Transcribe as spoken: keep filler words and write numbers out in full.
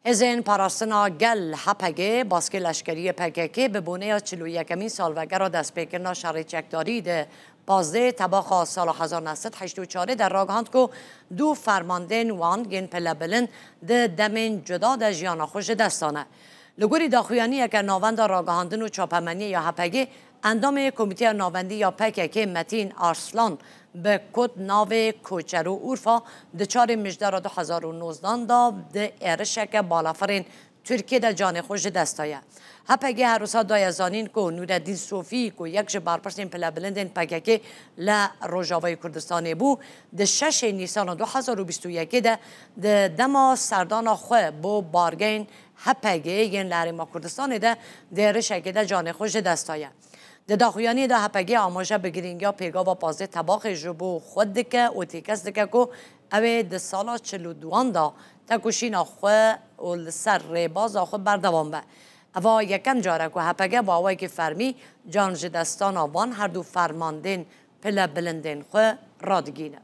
Hêzên Parastina Gel, H P G, baskê leşkeriyê P K K bi boneya çil û yekemîn salvegera destpêkirina şerê çekdarî di pazdeh Tebaxa sala hezar neh sed heştê û çarê de ragihand ku du fermandên wan yên pilebilind di demên cuda de jiyana xwe ji dest dane. Li gorî daxuyaniyeke Navenda Ragihandin û Çapemeniyê ya H P G, endamê Komîteya Navendî ya P K K Metîn Arslan bi kod navê Koçero Urfa di çarê Mijdara du hezar û nozdan de di êrişeke balafirên Tirkiyê de canê xwe ji dest daye. H P G her wisa daye zanîn ku Nûreddîn Sofî ku yek ji berpirsên pilebilindên P K K li Rojavayê Kurdistanê bû, di şeşê Nîsana du hezar û bîst û yekê de di dema serdana xwe bo bargeyên H P G yên li Herêma Kurdistanê de di êrişekê de canê xwe ji dest daye. Di daxuyaniyê de H P G amaje bi girîngiya pêgava pazdeh Tebaxê ji bo xwe dike û têkez dike ku ew ê di sala çil û duan de tekoşîna xwe û li ser rêbaza xwe berdewam be. Eva yekem car e ku H P G bi awayekî fermî can ji destana van her du fermandên pilebilindên xwe radigîne.